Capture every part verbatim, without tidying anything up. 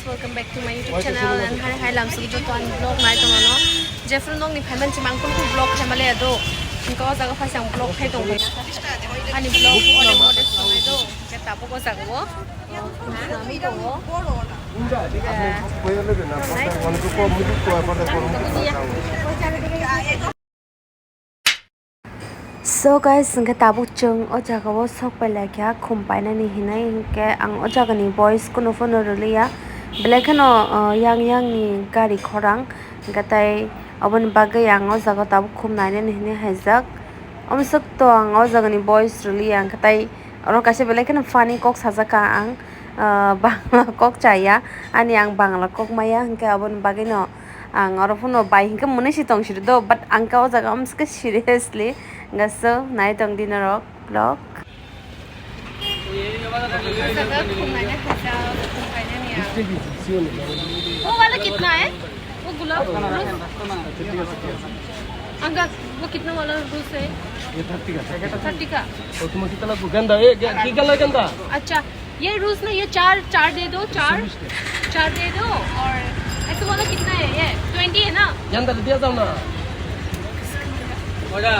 Welcome back to my YouTube channel and hi hi lamsuk joto ani vlog nai tongmano. Jephru nokni phaiman chimang kun kun vlog khaimale do. Engko o jaga phaisang vlog khai tong. Ani vlog ore modest tongnai do. Ke tabuk o jaga o. Nami tongo. So guys, hingke tabuk chwng o jaga o sok pai laikha khum painani hinui, hingke ang o jaga ni boys kuno phano rwliya, belai kheno, uh, yang yang ni gari khorang, hingke tai oboni bagwi ang o jaga o tabuk khum nainani hinui haijak. Omswk to ang o jaga ni boys rwliya, hingke tai oro kaisa belai kheno funny kok sajak ka ang, uh, Bangla kok chaya, ani ang Bangla kok maya, hingke oboni bagwi no ang oro phano bai hingke mwnwi si tong siri do, but ang khe o jaga omswk seriously gaso nai tong di norok vlog. O jaga khum naina khaijak, khum kainani ang. वो वाला कितना है? वो गुलाब रोज? अंकल, वो कितना वाला रोज है? ये थर्टी का। थर्टी का। और तुम्हें कितना लगेगा? गेंदा, ये गे-, की कलर गेंदा? अच्छा, ये रोज ना, ये चार, चार दे दो, चार, चार दे दो। और ऐसे वाला कितना है? ये ट्वेंटी है ना? गेंदा तो दिया जाओ ना। ওটা।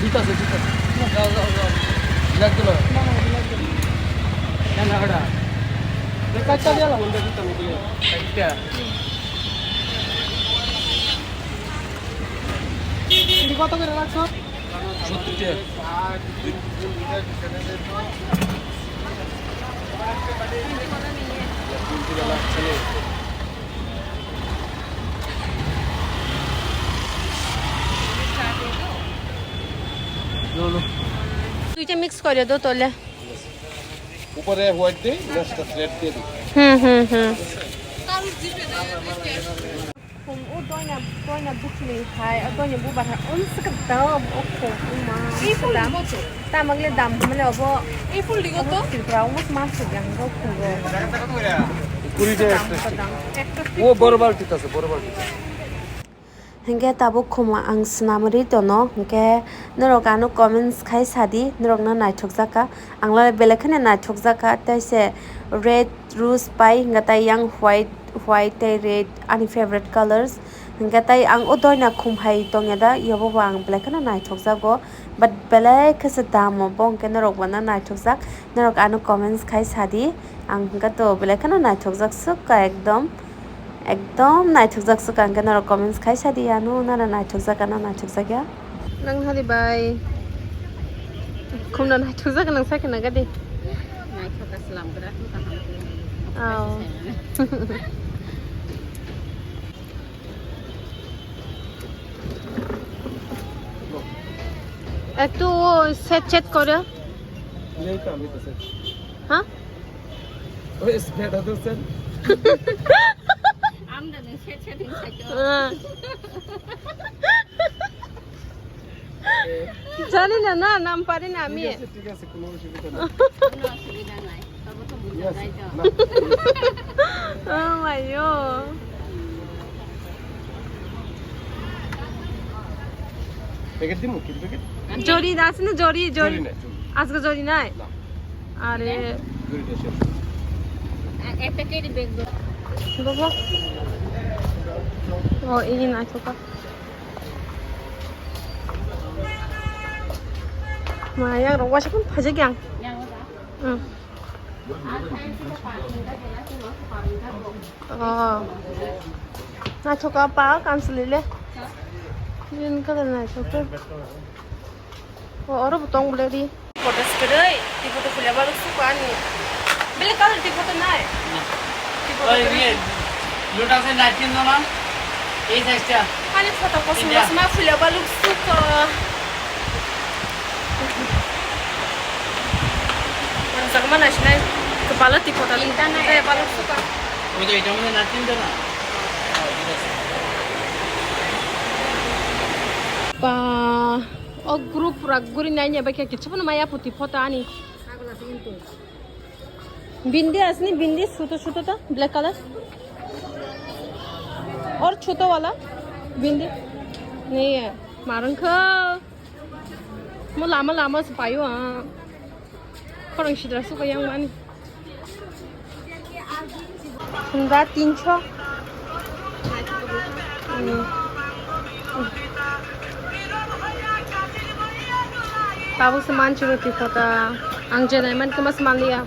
জুতা আছে, জুতা আছে। যাও, যাও, যাও। ব্ল্যাক গুলো। না, না, ব্ল্যাক গুলো। না, না, ওটা। এই চারটা দিয়ে লাও, ওটা জুতা নিয়ে দিও। চারটা। এটা কত করে রাখছো? সত্তর টাকা। দুইটা মিক্স করে দাও তাহলে। উপরে হোয়াইট দে, নেক্সটটা রেড দিয়ে দিই। হুম, হুম, হুম। Khum o doina, doina bwkhwlwi hai, o doina bubar hai, omswk dam o khum, o ma, omswk dam. Tamo le dam hwnmale obo, এই ফুল দিগো তো। Tripura o mas mas swk yang o khum o. কুড়ি টাকা একটা stick. Dam, একটা স্টিক। ও বড় বালতিতে আছে, বড় বালতিতে। Hinkhe tabuk khum ang swnamwi tono, hinkhe norok ano comments khai sadi, norokno naithokjak kha. Ang le belai kheno naithokjak kha, tei se red rose pai, hinkhe tei yang white, white tei red ani favorite colors. Hinkhe tei ang o doina khum hai tongya da, yobo bo ang belai kheno naithokjago. But belai khe se damo, bo hinkhe norok bo no naithokjak, norok ano comments khai sadi. Ang hinkhe to belai kheno naithokjak swk kha ekdom. Ekdom naithokjak swk ang khe norok comments khai sadi ano, nana naithokjak ano naithokjak ya. Nang hari bai. Khumna naithokjak nang sakhe naga di. Naithok aslam gra tu kaham. Aw. একটু ও set set করো। নেই তো, আমি তো সেট। হ্যাঁ? ওই স্প্রেটা তো স্যার। আমরা নেই, সেট সেট খাইতো। হ্যাঁ। জানি না, না, নাম পারি না আমি। ঠিক আছে, ঠিক আছে, কোনো অসুবিধা নেই। কোনো অসুবিধা নাই। তবে তো বুঝা যায় তো। না। Oh my God. প্যাকেট দিমু, কি প্যাকেট? জরি আছে না, জরি, জরি। জরি না, জরি। আজকে জরি নাই? না। আরে। জরি না, শেষ। এ-, একটা ক্যারি ব্যাগ দাও। বাবা। ও, এই নাইট্রোকা। Ma, yang rok waisa phano phaijak yang. Yang wasa? Hmm. Oh. Naithoka pa, kansolile. Green color naithoka. Oh, oro bo tong bole di. Photo skidoi, di photo khule baluk suko ani. Bile color di photo nai. Di photo Oi, khule. Ye, Lotus e napkin no na? Ei size ta. Ani photo kosom India. Kosom ma khule baluk suko. Manjak mana sinai kepala di photo. Inta nai. Eh, baluk suko. Oi, to eta mane napkin ta na? Pa, o group rak guri nai ne ba khe kichu mane maya puti photo ani. Bindi asni bindi suto suto ta black color. Or choto wala bindi. Nei marang kho. Mo lama lama se payo a. Khorang sidra suko yang mani. Hwnba tinso. Hmm. Tabuk se manchiro tikota. Ang je naimankhe mas manliya.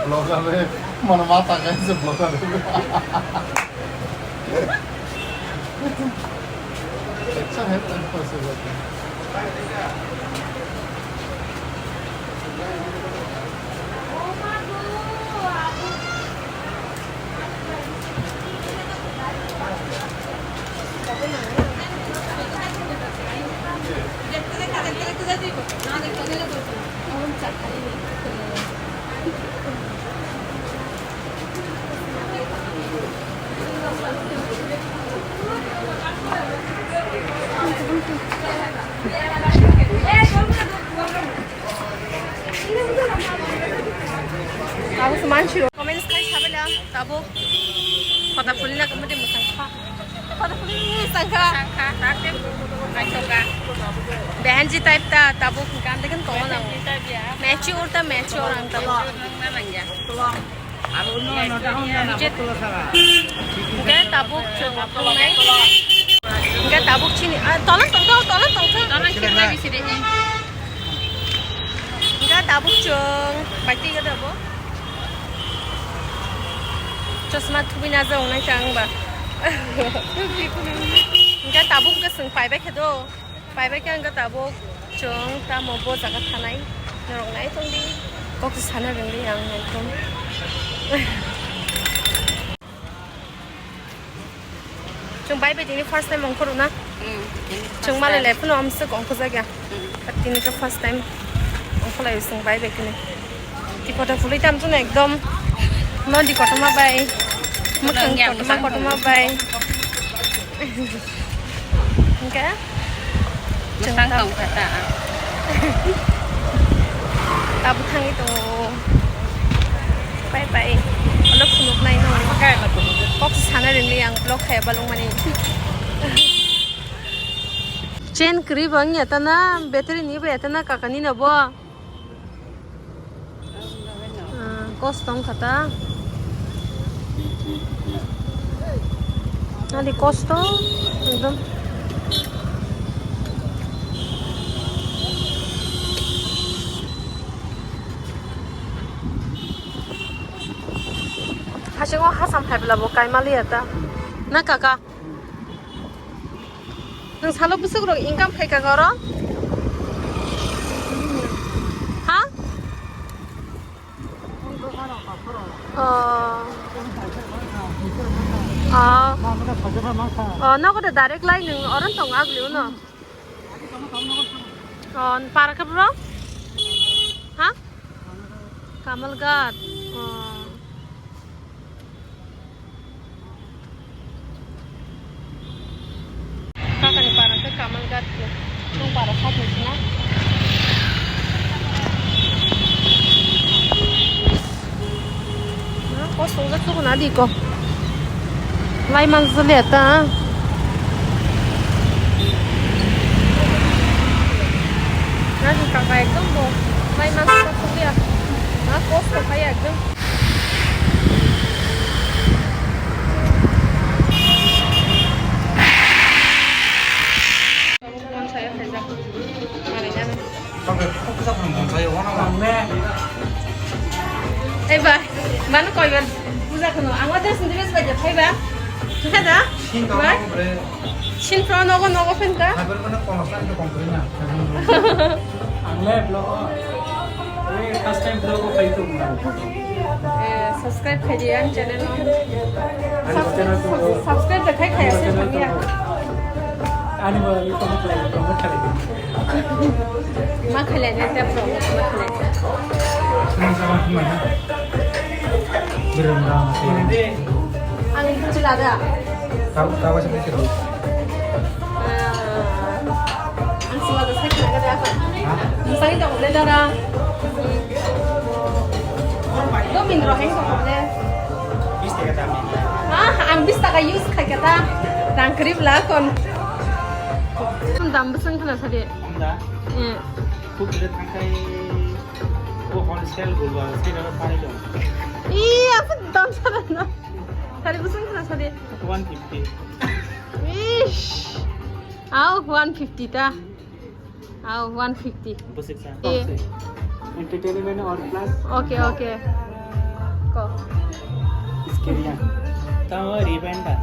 Blogger re, mano mata kaise blogger. Acha hai, time pass ho jata hai. Abo se mansi rok comments khai sabela tabuk. Photo phulina kamo de mwsang kha. Photo phulina mwsang kha. Mwsang kha, tate naithoka. Behenji type ta tabuk gandegin tongo na. Behenji type ya. Mature ta mature ang tabuk. Mature nang na nang ya. Hingke tabuk chwng tongnai. Hingke tabuk chini, ah, tola tongkha, tola tongkha. Tola chini bai bisi de, eh. Hingke tabuk chwng bai twi gada bo. Chosma thubi na jao nai ta ang ba. Hingke tabuk ke chwng pai bai khe do. Paibai khe ang khe tabuk chwng tamo bo jaga thanai norok nai tongdi kok se sana rwngdi ang ekdom. Chwng bai bai tini first time ongkhoruna. Hmm, ini first time. Chwng malai lai phano amswk ongkhojak ya. Hmm. Tini khe first time ongkholai chwng bai bai tini. Dikota phulwi tamo chwng ekdom. No dikotoma bai. Mwkhang kotoma kotoma bai. Hingke? Bwsang tong kha ta. Tabuk thangwi tongo. Pai pai. Olo phunuk nai no. Kok sana ringli ang vlog khe balung mani. Chain kwrwi bo wngya ta na, battery ni bo ya ta na kaka ni no bo. Ah, kosto wngkha ta. Nadi kosto ekdom. Hasingo hasam hai bwla bo kaimaliya ta. Na kaka? Nwng salo bwswk rok income khai kha oro? Ha? Oh. Oh. Oh, nogo de direct lai nwng oro tong agli uno. Oh, para khe bro? Ha? Kamalghat. Oh. Kakani para khe Kamalghat ni. Nung para sak ni sina. Kosto jak tuku na di ko. Lai man zule ta. Na di kaka ekdom bo. Lai man zule ta. Na kosto khai ekdom. Ei bai, mano koi bar puja kheno. Ang o dress ni dress bai phai ba. Khe da? Bai? Sin pro nogo nogo phen ka? Ang le vlog o. Ei first time vlog o khai tu. Eh, subscribe khai di ang channel o. Subscribe da khai khai ase thangya. Ani bo ni comment like comment khai di. Ma khalai ne te pro ma khalai. Ang itu celada. Tahu tahu sih mikir. Ang celada saya kena kada apa? Misalnya tak boleh dara. Domin roheng tak boleh. Bis tiga kami. Ang bis taka use khai kata. Rang kwrwi bla kon. Dam bwswng khna sadi. Ang da? Eh. Kuk le thangkai. Ko wholesale gulwa, sale aro pari lo. Ih, aswk dam sana na. Sadi bwswng khna sadi. One fifty. Ish. Au, one fifty ta. Au, one fifty. Bwswk sa. Eh. Entertainment or plus. Okay, okay. Ko. Iskeriya. Tamo ribanda.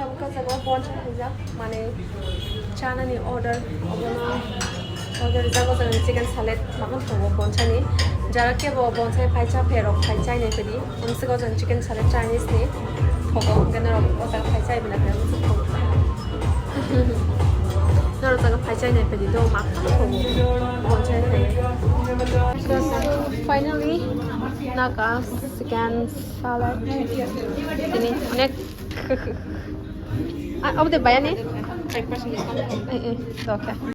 Tabuk ka jaga bonsa hijak, mane chanani order, obono order jago jaga chicken salad, makan tongo bonsani. Jara kebo bonsai phai cha pherok phai chai nai pedi. Ang sigo jaga chicken salad Chinese ni. Thogo, hwnkhe norok o jaga phai chai bina khe ang suk thogo. Norok jaga phai chai nai pedi do, makan tongo bonsai phai. Finally, naka chicken salad. Ini onek. Ah, obo de bayani? Eh, eh, okay.